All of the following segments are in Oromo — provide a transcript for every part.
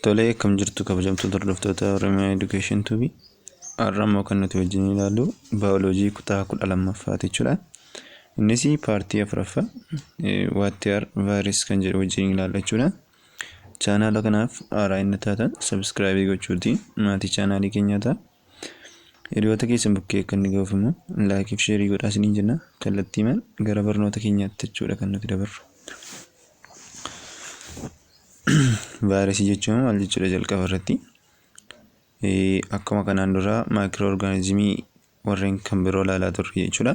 Tolee, akkam jirtu kabajamtoota hordoftoota Oromiyaa Education Tube. Har'a immoo kan nuti wajjin ilaallu baayoloojii kutaa 12ffaati jechuudha. Innis paartii afuraffaa what are virus kan jedhu wajjin ilaalla jechuudha. Chaanaala kanaaf haaraa inni taatan subscribe gochuutiin maatii chaanaalii keenyaa ta'a. Hiriyoota keessan bukkee akka inni ga'uuf immoo like fi share godhaa isiniin jenna. Kallattiimaan gara barnoota keenyaatti jechuudha kan nuti dabarru. Vaayirasii jechuun maal jechuudha jalqaba irratti? Akkuma kanaan dura maayikiroo orgaanizimii warreen kan biroo ilaalaa turre jechuudha.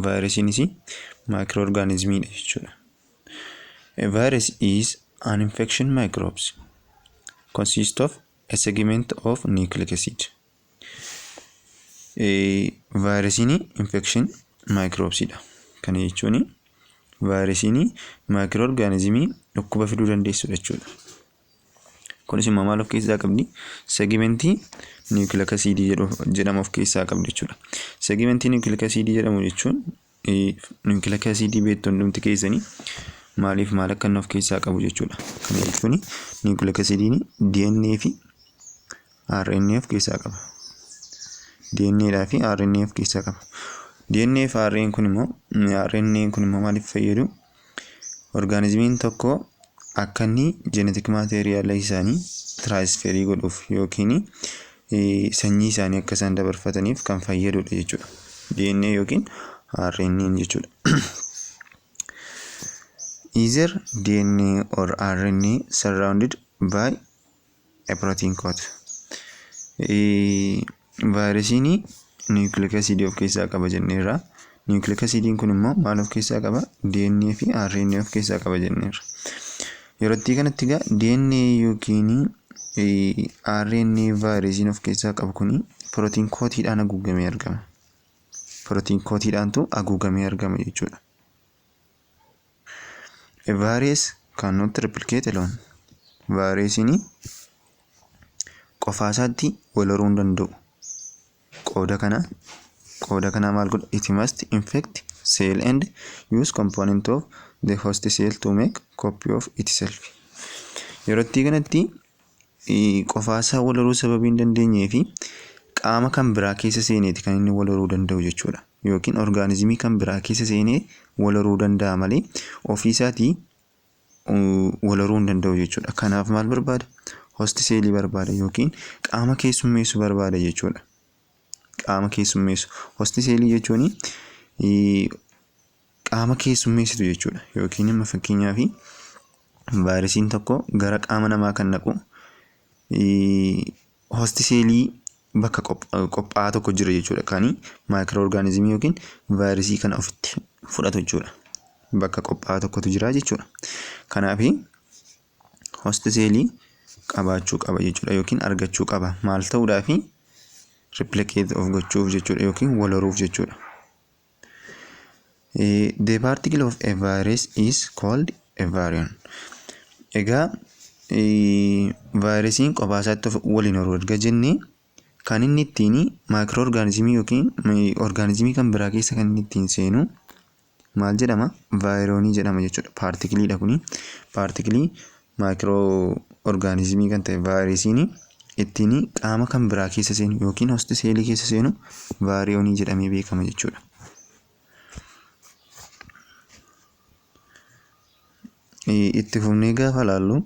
Vaayirasiinis maayikiroo orgaanizimiidha jechuudha. A virus is an infection microbes consist of a segment of nucleic acid. Vaayirasiin infection microbes dha. Kana jechuun vaayirasiin maayikiroo orgaanizimii dhukkuba fiduu dandeessudha jechuudha. Kunis immoo maal of keessaa qabdi? Segimentii niwukilik asiidii jedhamu of keessaa qabdi jechuudha. Segimentii niwukilik asiidii jedhamu jechuun niwukilik asiidii beektu hundumti keessanii maaliif maal akka inni of keessaa qabu jechuudha. Kana jechuun niwukilik asiidiin DNA fi RNA of keessaa qaba. DNA dhaa fi RNA of keessaa qaba. DNA fi RNA kun immoo RNA kun immoo maaliif fayyadu? Orgaanizimiin tokko akka inni genetic material isaanii tiraansferii godhuuf yookiin sanyii isaanii akka isaan dabarfataniif kan fayyadudha jechuudha. DNA yookiin RNA jechuudha. Either DNA or RNA surrounded by a protein coat. Vaayirasiin niwukilik asiidii of keessaa qaba jenneerra. Niwukilik asiidiin kun immoo maal of keessaa qaba? DNA fi RNA of keessaa qaba jenneerra. Yeroo itti kanatti egaa DNA yookiin RNA vaayirasiin of keessaa qabu kun pirootiin kootiidhaan haguugamee argama. Pirootiin kootiidhaantu haguugamee argama jechuudha. A virus cannot replicate alone. Vaayirasiin qofaa isaatti wal horuu hin danda'u. Qooda kana maal godha? It must infect cell and use component of the host cell to make copy of itself. Yeroo itti kanatti qofaa isaa wal horuu sababii hin dandeenyee fi qaama kan biraa keessa seeneeti kan inni wal horuu danda'u jechuudha. Yookiin orgaanizimii kan biraa keessa seenee wal horuu danda'a malee ofii isaatii wal horuu hin danda'u jechuudha. Kanaaf maal barbaada? Host seelii barbaada yookiin qaama keessummeessu barbaada jechuudha. Qaama keessummeessu. Host seelii jechuun qaama keessummeessitu jechuudha. Yookiin immoo fakkeenyaaf vaayirasiin tokko gara qaama namaa kan naqu host seelii bakka qophaa'aa tokko jira jechuudha. Kan maayikiroo orgaanizimii yookiin vaayirasii kana ofitti fudhatu jechuudha. Bakka qophaa'aa tokkotu jira jechuudha. Kanaaf host seelii qabaachuu qaba jechuudha yookiin argachuu qaba. Maal ta'uudhaafi? Replicate of gochuuf jechuudha yookiin wal horuuf jechuudha. The particle of a virus is called a virion. Egaa vaayirasiin kophaa isaatti waliin horuu erga jennee, kan inni ittiin maayikiroo orgaanizimii yookiin orgaanizimii kan biraa keessa kan inni ittiin seenu maal jedhama? Vaayiroorii jedhama jechuudha. Paartikiliidha kuni. Paartikilii maayikiroo orgaanizimii kan ta'e vaayirasiin ittiin qaama kan biraa keessa seenu yookiin host seelii keessa seenu vaayiroorii jedhamee beekama jechuudha. Itti fufnee gaafa laallu,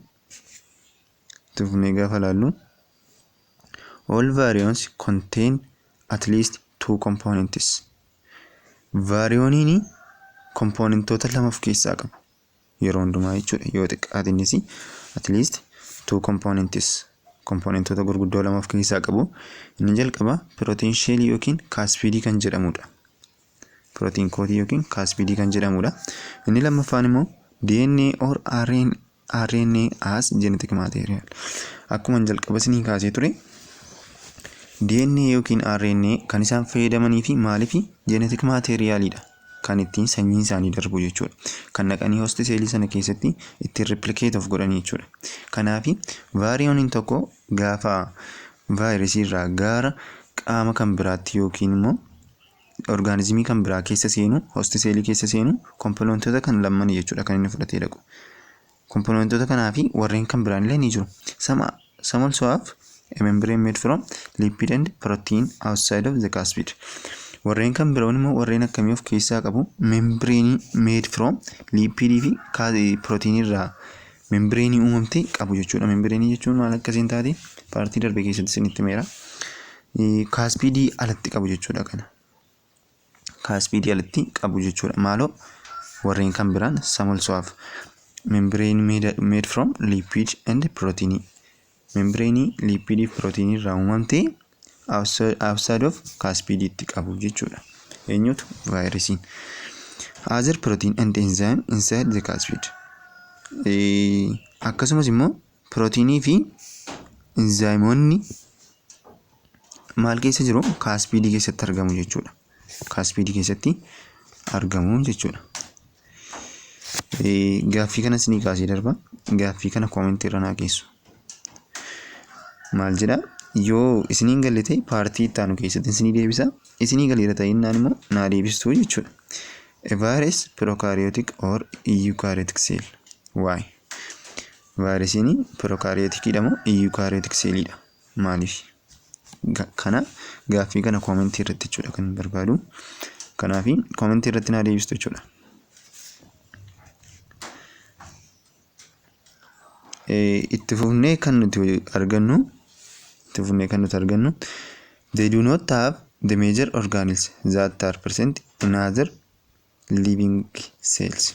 all virions contain at least two components. Vaariyooniin kompoonentoota lama of keessaa qabu. Yeroo hundumaa jechuudha. Yoo xiqqaate innis at least two components, kompoonentoota gurguddoo lama of keessaa qabu. Inni jalqaba pirootiin sheelii yookiin kaaspiidii kan jedhamudha. Pirootiin kootii yookiin kaaspiidii kan jedhamudha. Inni lammaffaan immoo DNA or RNA as genetic material. Akkuma jalqaba isinii kaasee ture, DNA yookiin RNA kan isaan fayyadamanii fi maaliif genetic materialidha. Kan ittiin sanyiin isaanii darbu jechuudha. Kan naqanii host seelii sana keessatti ittiin replicate of godhanii jechuudha. Kanaaf vaariyooniin tokko gaafa vaayirasii irraa gara qaama kan biraatti yookiin immoo orgaanizimii kan biraa keessa seenu, host seelii keessa seenu, kompoonentoota kan lammanii jechuudha kan inni fudhatee dhaqu. Kompoonentoota kanaa fi warreen kan biraan illee ni jiru. Some Some also have a membrane made from lipid and protein outside of the capsid. Warreen kan biroon immoo warreen akkamii of keessaa qabu? Membrane made from lipidii fi proteinii irraa membraneii uumamte qabu jechuudha. Membraneii jechuun maal akkasiin taate partii darbe keessatti isinitti himeera. Capsidii alatti qabu jechuudha kana. Capsidii alatti qabu jechuudha. Maaloo, warreen kan biraan some also have membrane made from lipid and protein. Membraneii lipidii fi proteinii irraa uumamte outside of capsidiitti qabu jechuudha. Eenyutu? Vaayirasiin. Other protein and enzyme inside the capsid. Akkasumas immoo pirootiinii fi enzymoonni maal keessa jiru? Capsidii keessatti argamu jechuudha. Capsidii keessatti argamu jechuudha. Gaaffii kanas ni kaasee darba. Gaaffii kana commentii irra naa keessu. Maal jedhaa? Yoo isiniin galle ta'e, partii itti aanu keessatti isinii deebisa. Isinii galeera ta'innaan immoo naa deebistuu jechuudha. A virus prokaryotic or eukaryotic cell? Why? Vaayirasiin prokaryoticiidha moo eukaryotic cellidha? Maaliif? Kana gaaffii kana commentii irratti jechuudha kan barbaadu. Kanaaf commentii irratti naa deebistu jechuudha. Itti fufnee kan nuti argannu, they do not have the major organelles that are present in other living cells.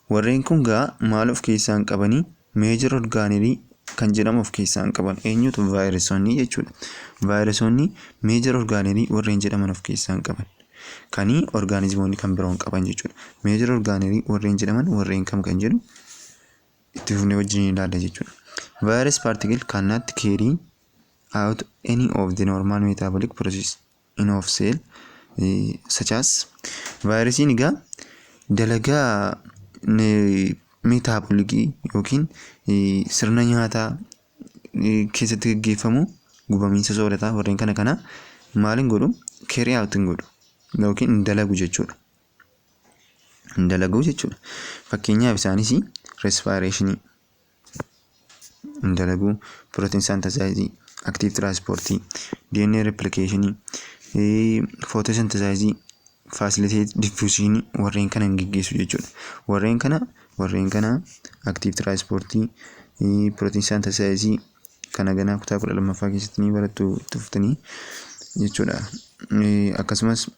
Warreen kun gaa maal of keessaa hin qabanii? Major organelle kan jedhamu of keessaa hin qaban. Eenyutu? Vaayirasoonni jechuudha. Vaayirasoonni major organelle warreen jedhaman of keessaa hin qaban. Kanii orgaanizimoonni kan biroon qaban jechuudha. Major organelle warreen jedhaman warreen kam kan jedhu itti fufnee wajjin ilaalla jechuudha. Virus particle cannot carry out any of the normal metabolic process in of cell, such as, vaayirasiin egaa dalagaa metabolicii yookiin sirna nyaataa keessatti gaggeeffamu, gubamiinsa soorataa, warreen kana kana maal hin godhu? Carry out hin godhu yookiin hin dalagu jechuudha. Hin dalagu jechuudha. Fakkeenyaaf isaanis respirationii hin dalagu, protein synthesisii, active transportii, DNA replicationii, photosynthesisii, facilitate diffusionii, warreen kana hin gaggeessu jechuudha. Warreen kana active transportii, protein synthesisii kana ganaa kutaa 12ffaa keessatti ni barattu itti fuftanii jechuudha. Akkasumas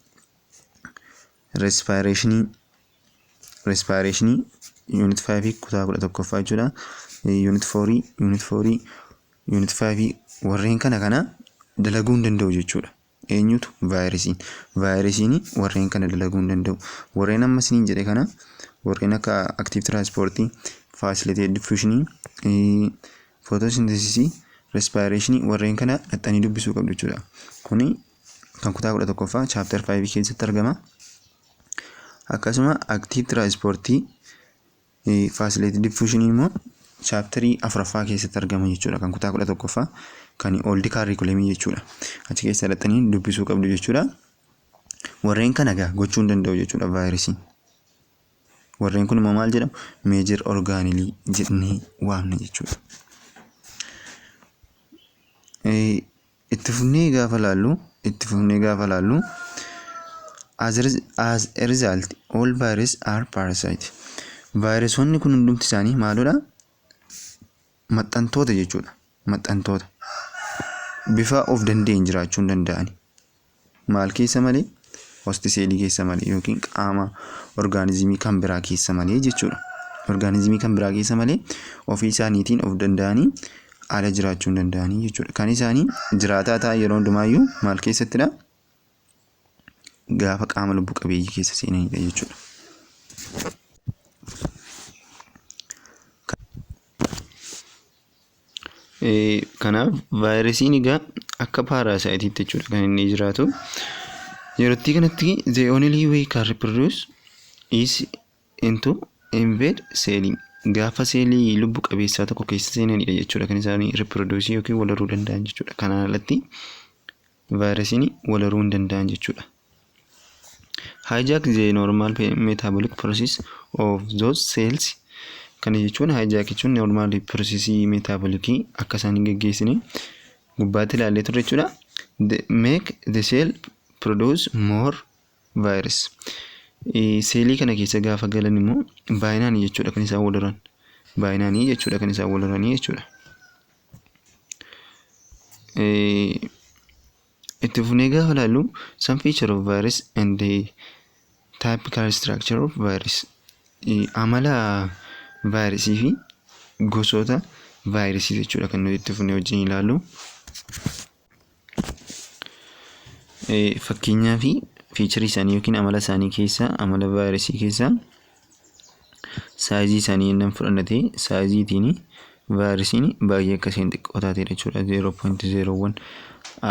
respirationii unit 5 kutaa 11ffaa jechuudha. Unit 4, unit 4, unit 5, warreen kana kana dalaguu hin danda'u jechuudha. Eenyutu? Vaayirasiin. Vaayirasiin warreen kana dalaguu hin danda'u. Warreen amma isiniin jedhe kana, warreen akka active transportii, facilitate diffusionii, photosynthesisii, respirationii, warreen kana dhaxxanii dubbisuu qabdu jechuudha. Kuni kan kutaa 11ffaa chapter 5 keessatti argama. Akkasuma active transportii, facilitate diffusionii immoo chapterii afuraffaa keessatti argama jechuudha. Kan kutaa 11ffaa kan old curriculumii jechuudha. Achi keessa dhaxxanii dubbisuu qabdu jechuudha. Warreen kana egaa gochuu hin danda'u jechuudha vaayirasiin. Warreen kun immoo maal jedhamu? Major organelle jennee waamna jechuudha. Itti fufnee gaafa laallu, as a result, all virus are parasite. Vaayirasoonni kun hundumti isaanii maalodha? Maxxantoota jechuudha. Maxxantoota. Bifa of danda'een jiraachuu hin danda'ani. Maal keessa malee? Host cellii keessa malee yookiin qaama orgaanizimii kan biraa keessa malee jechuudha. Orgaanizimii kan biraa keessa malee ofii isaaniitiin of danda'anii ala jiraachuu hin danda'anii jechuudha. Kan isaanii jiraataa ta'an yeroo hundumaayyuu maal keessattidha? Gaafa qaama lubbu qabeeyyii keessa seenanidha jechuudha. Kanaaf vaayirasiin egaa akka parasiteiitti jechuudha kan inni jiraatu. Yerootti kanatti the only way can reproduce is into invade cell. Gaafa seelii lubbu qabeessaa tokko keessa seenanidha jechuudha kan isaan reproduce yookiin wal horuu danda'an jechuudha. Kanaan alatti vaayirasiin wal horuu hin danda'an jechuudha. Hijack the normal metabolic process of those cells. Kana jechuun hijack jechuun normal processii metabolicii akka isaan hin geggeessine gubbaatti ilaallee turre jechuudha. Make the cell produce more virus. Seelii kana keessa gaafa galan immoo baay'inaan jechuudha kan isaan wal horan. Baay'inaanii jechuudha kan isaan wal horanii jechuudha. Itti fufnee gaafa ilaallu, some feature of virus and the typical structure of virus. Amala vaayirasii fi gosoota vaayirasii jechuudha kan nuti itti fufnee wajjin ilaallu. Fakkeenyaa fi featurii isaanii yookiin amala isaanii keessaa, amala vaayirasii keessaa, sizeii isaanii yennaan fudhannate, sizeiitiin vaayirasiin baay'ee akka isheen xiqqoo taatedha jechuudha. 0.01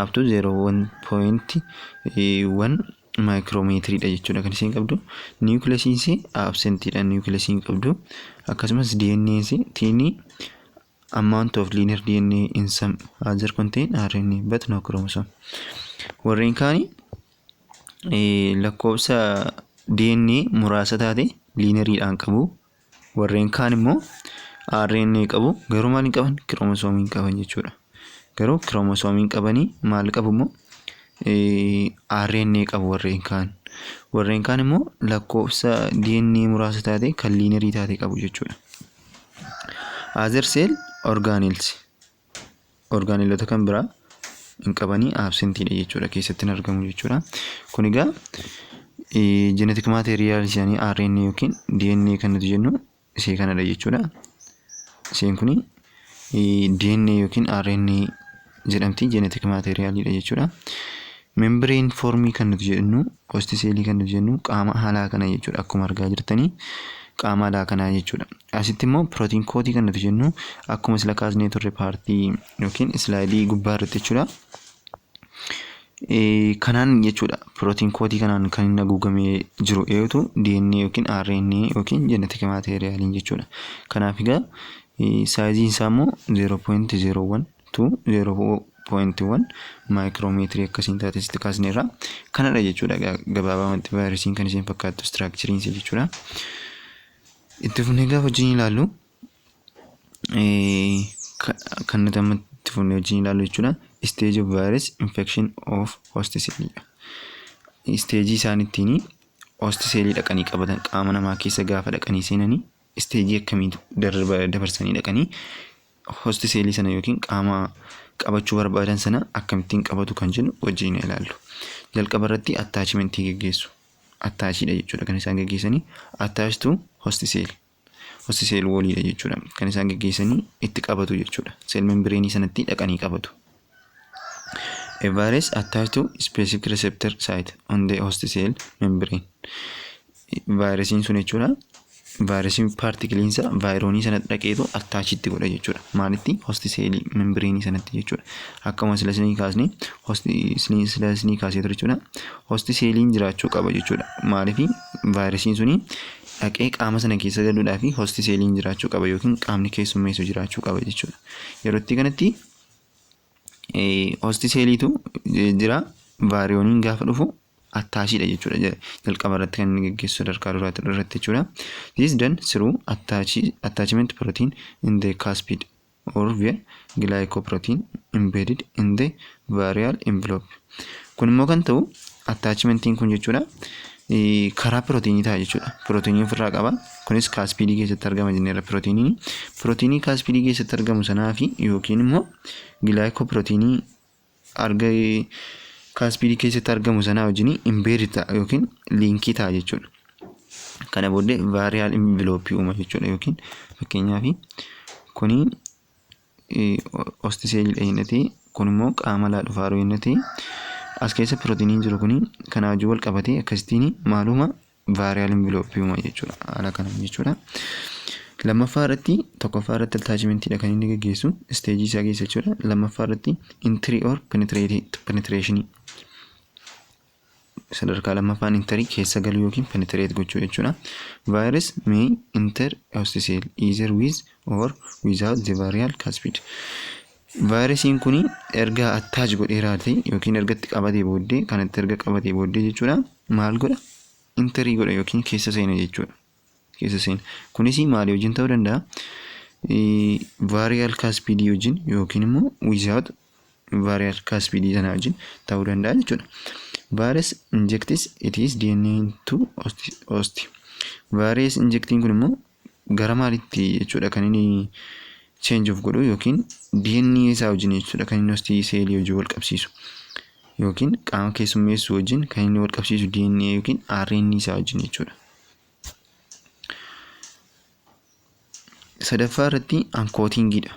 up to 0.1 micrometeriidha jechuudha kan isheen qabdu. Nucleusiin ishee absentiidha, nucleusiin qabdu. Akkasumas DNA ishee tiny amount of linear DNA in some other contain RNA but no chromosome. Warreen kaanii lakkoofsa DNA muraasa taate lineariidhaan qabu. Warreen kaan immoo RNA qabu, garuu maal hin qaban? Kiroomosoomii hin qaban jechuudha. Garuu kiroomosoomii hin qabanii, maal qabu immoo? RNA qabu warreen kaan. Warreen kaan immoo lakkoofsa DNA muraasa taate kan linearii taate qabu jechuudha. Other cell organelles, organelota kan biraa hin qabanii, absentiidha jechuudha, keessatti hin argamu jechuudha. Kun egaa genetic material isaanii RNA yookiin DNA kan nuti jennu ishee kanadha jechuudha. Isheen kuni DNA yookiin RNA jedhamti, genetic materialidha jechuudha. Membrane formii kan nuti jennu, host cellii kan nuti jennu qaama alaa kana jechuudha, akkuma argaa jirtanii qaama alaa kanaa jechuudha. Asitti immoo protein coatii kan nuti jennu akkuma sila kaasnee turre partii yookiin slideii gubbaa irratti jechuudha. Kanaan jechuudha, protein coatii kanaan kan inni haguugamee jiru eegutu DNA yookiin RNA yookiin genetic materialiin jechuudha. Kanaaf egaa sizeiin isaa immoo 0.01 to 0.1 micrometerii akkasiin taate sitti kaasneerra. Kanadha jechuudha gabaabamatti vaayirasiin kan isheen fakkaattu, structureiin ishee jechuudha. Itti fufnee gaafa wajjin ilaallu, kan nuti amma itti fufnee wajjin ilaallu jechuudha. Stage of virus infection of host cell. Stageii isaan ittiin host cell dhaqanii qabatan, qaama namaa keessa gaafa dhaqanii seenanii stageii akkamii dabarsanii dhaqanii host cellii sana yookiin qaama qabachuu barbaadan sana akkamittiin qabatu kan jennu wajjin ilaallu. Jalqaba irratti attachmentii geggeessu. Attachiidha jechuudha kan isaan geggeessanii, attach to host cell. Host cell walliidha jechuudha kan isaan geggeessanii itti qabatu jechuudha. Cell membraneii sanatti dhaqanii qabatu. A virus attached to specific receptor site on the host cell membrane. Vaayirasiin sun jechuudha. Vaayirasiin particleiinsa virionii sanatti dhaqeetu attachitti godha jechuudha. Maalitti? Host cellii membraneii sanatti jechuudha. Akkuma sila isinii kaasne, sila isinii kaasee ture jechuudha. Host celliin jiraachuu qaba jechuudha. Maaliif? Vaayirasiin suni dhaqee qaama sana keessa galuudhaa fi host celliin jiraachuu qaba yookiin qaamni keessummeessu jiraachuu qaba jechuudha. Yeroo itti kanatti host celliitu jira, virioniin gaafa dhufu attachiidha jechuudha. Jalqaba irratti kan inni geggeessu sadarkaa duraatti irratti jechuudha. This is done through attachment protein in the capsid or via glycoprotein embedded in the viral envelope. Kun immoo kan ta'u attachmentiin kun jechuudha, karaa pirootiinii ta'a jechuudha. Pirootiinii ofirraa qaba. Kunis capsidii keessatti argama jenneerra pirootiiniin. Pirootiinii capsidii keessatti argamu sanaa fi yookiin immoo glycoproteinii arga capsidii keessatti argamu sanaa wajjin embedded ta'a yookiin linkii ta'a jechuudha. Kana booddee viral envelopeii uuma jechuudha, yookiin fakkeenyaaf kuni host celliidha jennetee, kun immoo qaama alaa dhufaaru jennetee, as keessa pirootiiniin jiru kuni kanaa wajjin wal qabatee akkasittiin maaluma viral envelopeii uuma jechuudha. Haala kanaan jechuudha. Lammaffaa irratti, tokkoffaa irratti attachmentiidha kan inni gaggeessu stageii isaa keessa jechuudha. Lammaffaa irratti entry or penetrationii. Sadarkaa lammaffaan entry, keessa galuu yookiin penetrate gochuu jechuudha. Virus may enter host cell either with or without the viral capsid. Vaayirasiin kun erga attach godhee raate yookiin erga itti qabatee booddee, kanatti erga qabatee booddee jechuudha, maal godha? Entry godha yookiin keessa seena jechuudha. Keessa seenee Keessa seena. Kunis maalii wajjin ta'uu danda'a? Viral capsidii wajjin yookiin immoo without viral capsidii sana wajjin ta'uu danda'a jechuudha. Virus injects its DNA into host. Virus injectiin kun immoo gara maalitti jechuudha kan inni change of godhu yookiin DNA isaa wajjin jechuudha kan inni host cellii wajjin wal qabsiisu, yookiin qaama keessummeessuu wajjin kan inni wal qabsiisu DNA yookiin RNA isaa wajjin jechuudha. Sadaffaa irratti uncoatingiidha.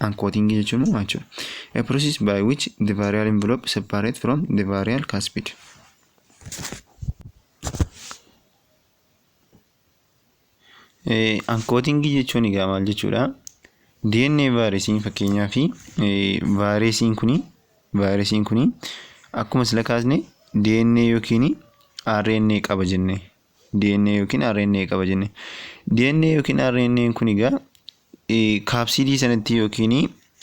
Uncoatingii jechuun maal jechuudha? A process by which the viral envelope separate from the viral capsid. Uncoatingii jechuun egaa maal jechuudha? DNA vaayirasiin, fakkeenyaa fi vaayirasiin kuni akkuma sila kaasne DNA yookiin RNA qaba jenne. DNA yookiin RNA qaba jenne. DNA yookiin RNA kun egaa capsidii sanatti yookiin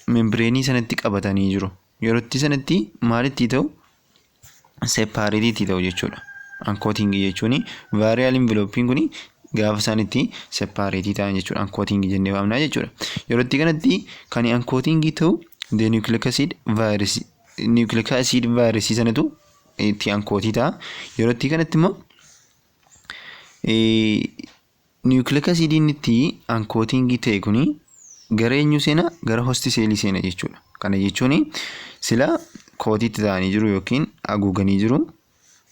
membrane sanatti qabatanii jiru. Yerootti sanatti maalitti ta'u? Separateitti ta'u jechuudha. Uncoatingii jechuun viral envelopiin kun gaafa isaan itti separateii ta'an jechuudha. Uncoatingii jennee waamna jechuudha. Yerootti kanatti kan uncoatingii ta'u the nucleic acid virus, nucleic acid virusii sanatu itti uncoatii ta'a. Yerootti kanatti immoo nucleic acidiin itti uncoatingii ta'e kuni gara eenyu seena? Gara host cellii seena jechuudha. Kana jechuun sila coatiitti ta'anii jiru yookiin haguuganii jiru.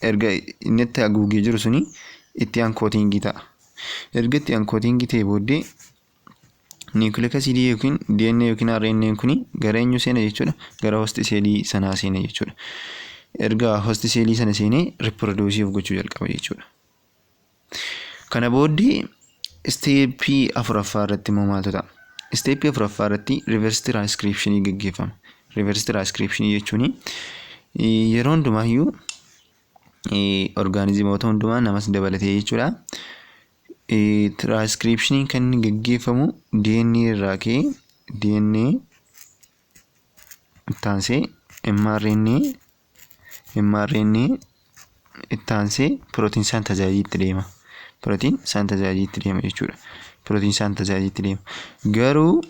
Erga inni itti haguugee jiru suni itti uncoatingii ta'a. Erga itti uncoatingii ta'e booddee nucleic acidii yookiin DNA yookiin RNA kuni gara eenyu seena jechuudha? Gara host cellii sanaa seena jechuudha. Erga host cellii sana seenee reproduce gochuu jalqaba jechuudha. Kana booddee stepii afuraffaa irratti immoo maaltu ta'a? Stepii afuraffaa irratti reverse transcriptionii gaggeeffama. Reverse transcriptionii jechuun yeroo hundumaayyuu organismoota hundumaa, namas dabalatee jechuudha. Transcriptioniin kan inni gaggeeffamu DNA irraa ka'ee DNA itti aansee mRNA, mRNA itti aansee protein synthesizetti deema. Protein synthesizetti deema jechuudha. Protein synthesizetti deema. Garuu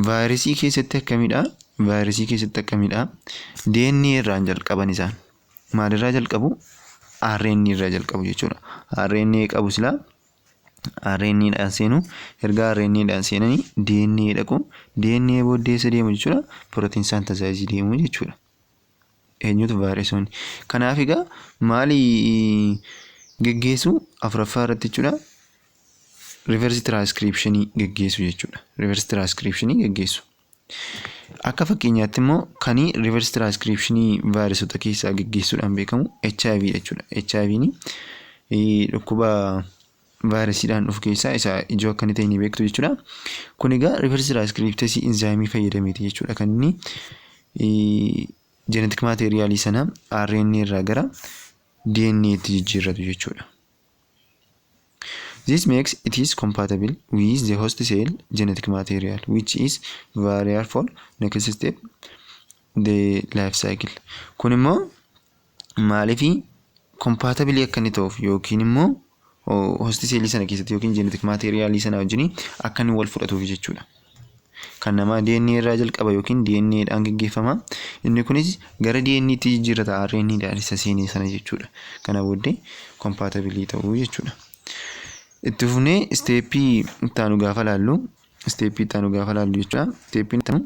vaayirasii keessatti akkamidha? Vaayirasii keessatti akkamidha? DNA irraan jalqaban isaan. Maalirraa jalqabu? RNA irraa jalqabu jechuudha. RNA qabu silaa RNA dhaan seenu. Erga RNA dhaan seenanii DNA dhaqu. DNA booddee eessa deemu jechuudha? Protein synthesizeii deemu jechuudha. Eenyutu? Vaayirasoonni. Kanaaf egaa maali geggeessu afuraffaa irratti jechuudha? Reverse transcriptionii geggeessu jechuudha. Reverse transcriptionii geggeessu. Akka fakkeenyaatti immoo kan reverse transcriptionii vaayirasota keessaa geggeessuudhaan beekamu HIV jechuudha. HIV'n dhukkuba vaayirasiidhaan dhufu keessaa isa ijoo akka inni ta'e ni beektu jechuudha. Kun egaa reverse transcriptase enzymeii fayyadameeti jechuudha kan inni genetic materialii sana RNA irraa gara DNAtti jijjiirratu jechuudha. This makes it is compatible with the host cell genetic material, which is vital for next step, the life cycle. Kun immoo maaliif compatible akka inni ta'uuf yookiin immoo host cellii sana keessatti yookiin genetic materialii sana wajjin akka inni wal fudhatuuf jechuudha. Kan namaa DNA irraa jalqaba yookiin DNA dhaan gaggeeffama. Inni kunis gara DNA tti jijjiirrata RNA dhaan isa seenee sana jechuudha. Kana booddee compatible ta'uu jechuudha. Itti fufnee stepii itti aanu gaafa laallu, stepii itti aanu gaafa laallu jechuudha. Stepiin itti aanu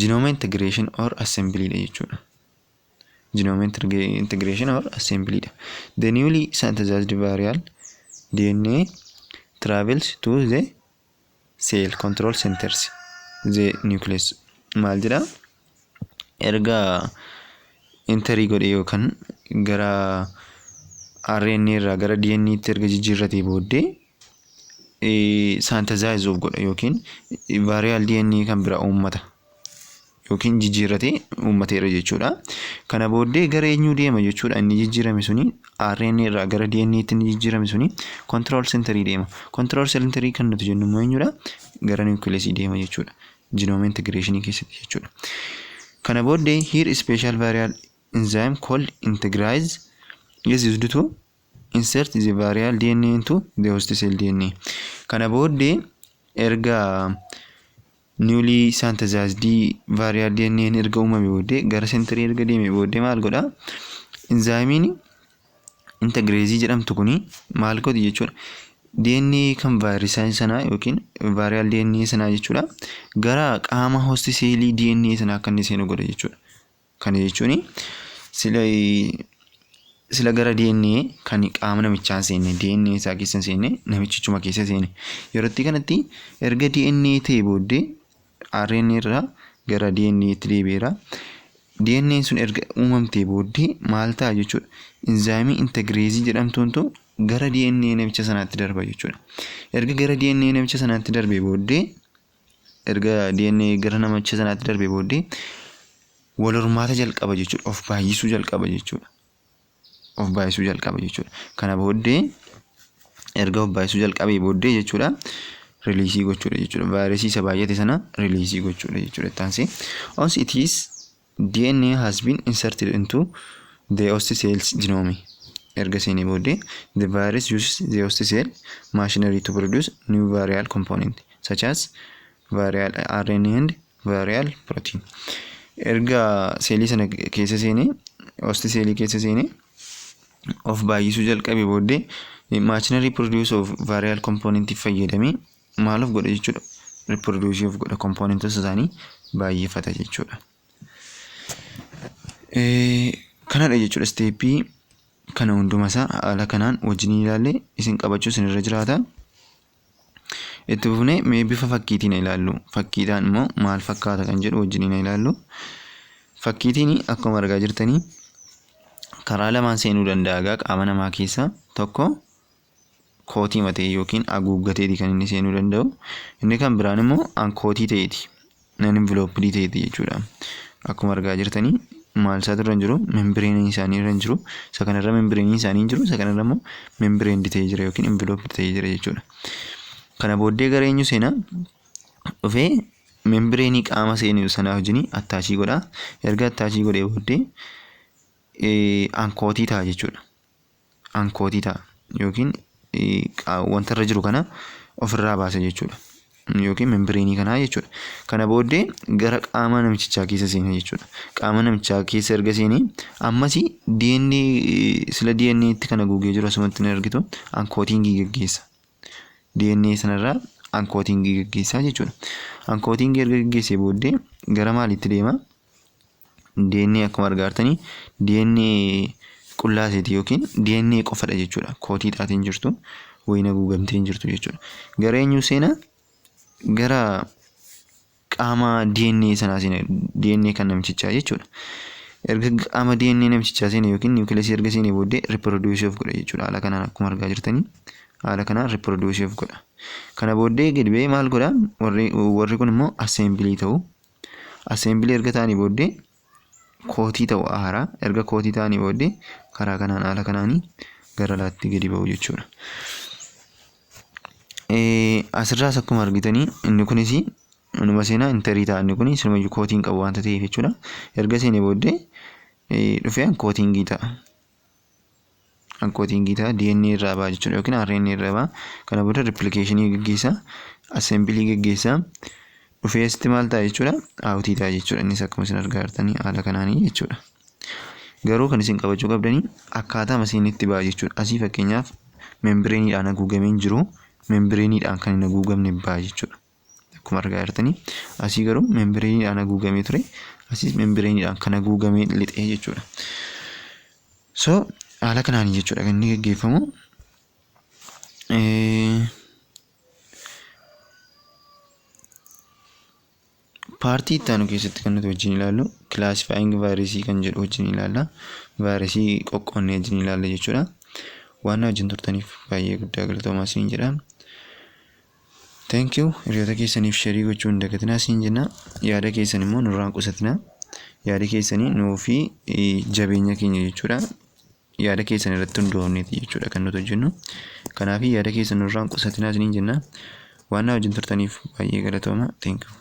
genome integration or assembly dha jechuudha. Genome integration or assembly dha. The newly synthesized viral DNA travels to the cell control centers, the nucleus. Maal jedha? Erga enterii godhe yookaan gara RNA irraa gara DNA tti erga jijjiirratee booddee synthesize of godha yookiin viral DNA kan biraa uummata yookiin jijjiirratee uummateera jechuudha. Kana booddee gara eenyuu deema jechuudha? Inni jijjiirame suni, RNA irraa gara DNA tti inni jijjiirame suni control centerii deema. Control centerii kan nuti jennu immoo eenyudha? Gara nucleusii deema jechuudha. Genome integration keessatti jechuudha. Kana booddee here special viral enzyme called integrase is used to insert the viral DNA into the host cell DNA. Kana booddee erga newly synthesized viral DNA erga uumame booddee, gara centerii erga deeme booddee maal godhaa? Enzymeiin integraseii jedhamtu kuni maal godhi jechuudha? DNA kan vaayirasii sanaa yookiin viral DNA sanaa jechuudha, gara qaama host cellii DNA sanaa akka inni seenu godha jechuudha. Kana jechuun sila gara DNA kan qaama namichaa hin seenne, DNA isaa keessa hin seenne, namichichuma keessa seene. Yerootti kanatti erga DNA ta'e booddee RNA irraa gara DNA tti deebi'eera. DNA sun erga uumamtee booddee maal ta'a jechuudha? Enzymeii integraseii jedhamtuuntu gara DNA namicha sanaatti darba jechuudha. Erga gara DNA namicha sanaatti darbee booddee, erga DNA gara namicha sanaatti darbee booddee wal hormaata jalqaba jechuudha. Of baay'isuu jalqaba jechuudha. Of baay'isuu jalqaba jechuudha. Kana booddee erga of baay'isuu jalqabee booddee jechuudha, releaseii gochuudha jechuudha. Vaayirasii isa baay'ate sana releaseii gochuudha jechuudha. Itti once it is DNA has been inserted into the host cell's genome. Erga seenee booddee the virus uses the host cell machinery to produce new viral component such as viral RNA and viral protein. Erga seelii sana keessa seenee, host cellii keessa seenee of baay'isuu jalqabe booddee machinery produce of viral component fayyadamee maal of godha jechuudha? Reproduce of godha, componentoota isaanii baay'ifata jechuudha. Kanadha jechuudha. Stepii kana hundumasaa haala kanaan wajjin ilaalle, isin qabachuu isinirra jiraata. Itti fufnee mee bifa fakkiitiin ilaallu. Fakkiidhaan immoo maal fakkaata kan jedhu wajjin ilaallu. Fakkiitiin akkuma argaa jirtanii karaa lamaan seenuu danda'a egaa qaama namaa keessa. Tokko coatii ta'e yookiin haguuggateeti kan inni seenuu danda'u. Inni kan biraan immoo uncoatii ta'eeti. Non envelopedii ta'eeti jechuudha. Akkuma argaa jirtanii maal isaatu irra hin jiru? Membraneiin isaanii irra hin jiru. Isa kanarra membraneiin isaanii hin jiru. Isa kanarra immoo membraned ta'ee jira yookiin enveloped ta'ee jira jechuudha. Kana booddee gara eenyu seenaa? Dhufee membraneii qaama seenu sanaa wajjin attachii godha. Erga attachii godhee booddee uncoatii ta'a jechuudha. Uncoatii ta'a yookiin wanta irra jiru kana ofirraa baasa jechuudha. Yookiin membraneii kanaa jechuudha. Kana booddee gara qaama namichaa keessa seena jechuudha. Qaama namichaa keessa erga seenee ammas DNA sila DNA tti kan haguugee jiru asumatti ni argitu, uncoatingii gaggeessa. DNA sanarraa uncoatingii gaggeessaa jechuudha. Uncoatingii erga gaggeessee booddee gara maaliitti deema? DNA akkuma argaa jirtanii DNA qullaaseeti yookiin DNA qofadha jechuudha. Coatii taateen jirtu wayin haguugamtee hin jirtu jechuudha. Gara eenyu seenaa? Gara qaama DNA sanaa seena, DNA kan namtichaa jechuudha. Erga qaama DNA namtichaa seene yookiin nucleusii erga seenee booddee reproduce of godha jechuudha. Haala kanaan akkuma argaa jirtanii haala kanaan reproduce of godha. Kana booddee gadi ba'ee maal godha? Warri kun immoo assembly ta'u. Assembly erga ta'anii booddee coatii ta'u haaraa. Erga coatii ta'anii booddee karaa kanaan haala kanaanii gara alaatti gadi ba'u jechuudha. Asirraas akkuma argitanii inni kunis inuma seenaa, enterii ta'a. Inni kun silumayyuu coatiin qabu waanta ta'eef jechuudha. Erga seenee booddee dhufee uncoatingii ta'a. Uncoatingii ta'a, DNA irraa ba'a jechuudha yookiin RNA irraa ba'a. Kana booda replicationii gaggeessa, assembly gaggeessa. Dhufee asitti maal ta'a jechuudha? Outii ta'a jechuudha. Innis akkuma isin argaa jirtanii haala kanaanii jechuudha. Garuu kan isin qabachuu qabdanii akkaataa asiin itti ba'a jechuudha. Asii fakkeenyaaf membraneiidhaan haguugamee hin jiru. Membraneiidhaan kan hin haguugamne ba'a jechuudha. Akkuma argaa jirtanii asii garuu membraneiidhaan haguugamee ture. Asiis membraneiidhaan kan haguugamee lixee jechuudha. So haala kanaan jechuudha kan inni gaggeeffamu. Partii itti aanu keessatti kan nuti wajjin ilaallu classifying virusii kan jedhu wajjin ilaalla. Vaayirasii qoqqoonnee wajjin ilaalla jechuudha. Waan na wajjin turtaniif baay'ee guddaa galatoomaa isiniin jedha. Thank you. Hiriyoota keessaniif shareii gochuu hin dagatinaa isiniin jenna. Yaada keessan immoo nurraa hin qusatinaa. Yaada keessanii nuu fi jabeenya keenya jechuudha. Yaada keessan irratti hundoofneeti jechuudha kan nuti hojjennu. Kanaaf yaada keessan nurraa hin qusatinaa isiniin jenna. Waan na wajjin turtaniif baay'ee galatooma. Thank you.